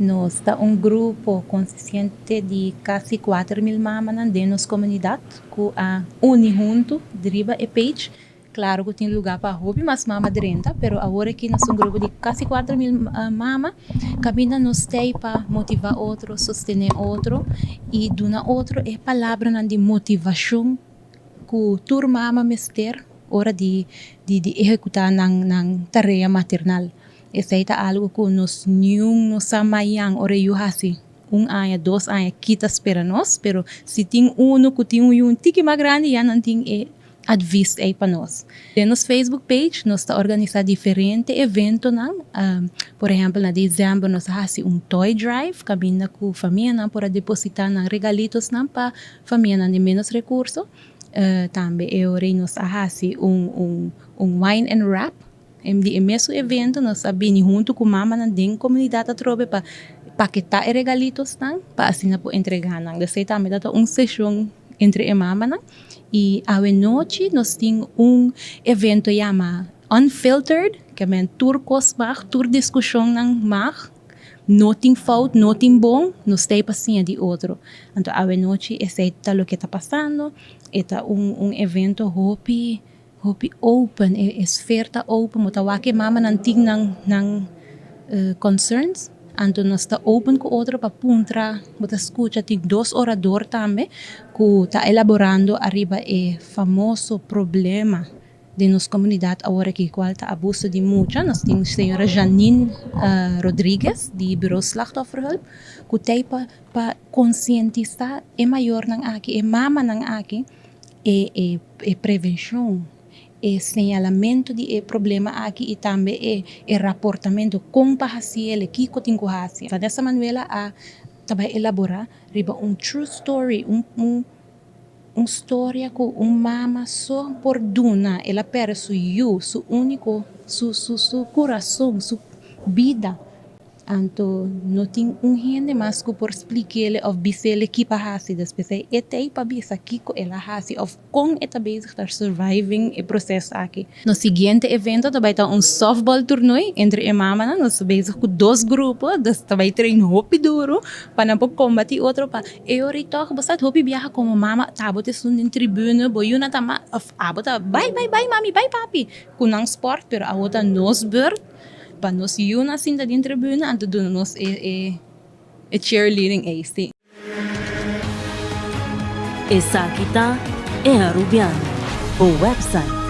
Nos ta un grupo konsistente di kasi 4000 mamanan den nos komunidat ku a uni huntu riba e page. Klaro ku tin lugá pa hopi mas mama drenta, pero awor aki nos ta un grupo di kasi 4000 mama kaminda nos t'ei pa motivá otro, sostené otro i duna otro e palabranan di motivashon ku tur mama mester ora di di ehekutá nan nan tarea maternal. Esei ta algu ku nos niun no sa mayan ora e yu hasi un aña, 2 aña ki ta spera nos, pero si tin unu ku tin un yu un tiki mas grandi ya nan tin e advis ei pa nos. Den nos Facebook page nos ta organisá diferente eventonan, por ehèmpel na desèmber nos a hasi un toy drive kaminda ku famianan por a depositá nan regalitosnan pa famianan di ménos rekurso. Tambe e ora ei nos a hasi un un wine and wrap. Di e mesun evento nos a bini huntu ku mamanan den komunidat atrobe pa paketá e regalitosnan pa asina por entregá nan. Esei tambe ta un seshon entre e mamanan. I awenochi nos tin un evento yama Unfiltered, ke men tur kos mag, tur diskushonnan mag, no tin fout, no tin bon, nos ta ei pa siña di otro. Anto awenochi esei ta loke ta pasando, e ta un un evento hopi hopi open, e sfeer ta open, bo ta wak e mamanan tin nan nan concerns, anto nos ta open ku otro pa puntra, bo ta skucha tin dos orador tambe ku ta elaborando ariba e famoso problema den nos komunidat awor aki kual ta abuso di mucha. Nos tin señora Janine Rodriguez di Bureau Slachtofferhulp ku ta ei pa pa konsientisá e mayornan aki, e mamanan aki e e e prevenshon, e señalamentu di e problema aki i tambe e e raportamentu kon pa hasi el, kiko tin ku hasi. Vanessa Manuela a ta bai elaborá riba un true story, un un un storia ku un mama so por duna. El a pèrdè su yu, su úniko, su su su kurason, su bida. Anto no tin un hende mas ku por splik'é òf bis'é ki pa hasi. Despues e ta ei pa bisa kiko el a hasi òf kon e ta bezig ta surviving e proseso aki. Nos siguiente evento ta bai ta un softball toernooi entre e mamanan. Nos ta bezig ku dos grupo, dus ta bai train hopi duru pa nan por kombatí otro pa e ora ei tòg bo sa hopi biaha komo mama ta bo ta esun den tribune bo yunan ta ma òf abo ta bai bai bai mami bai papi ku nan sport, pero awo ta nos beurt pa nos yunan sinta den tribune anto duna nos e e e cheerleading ei si. Esaki ta E Arubiano, bo website.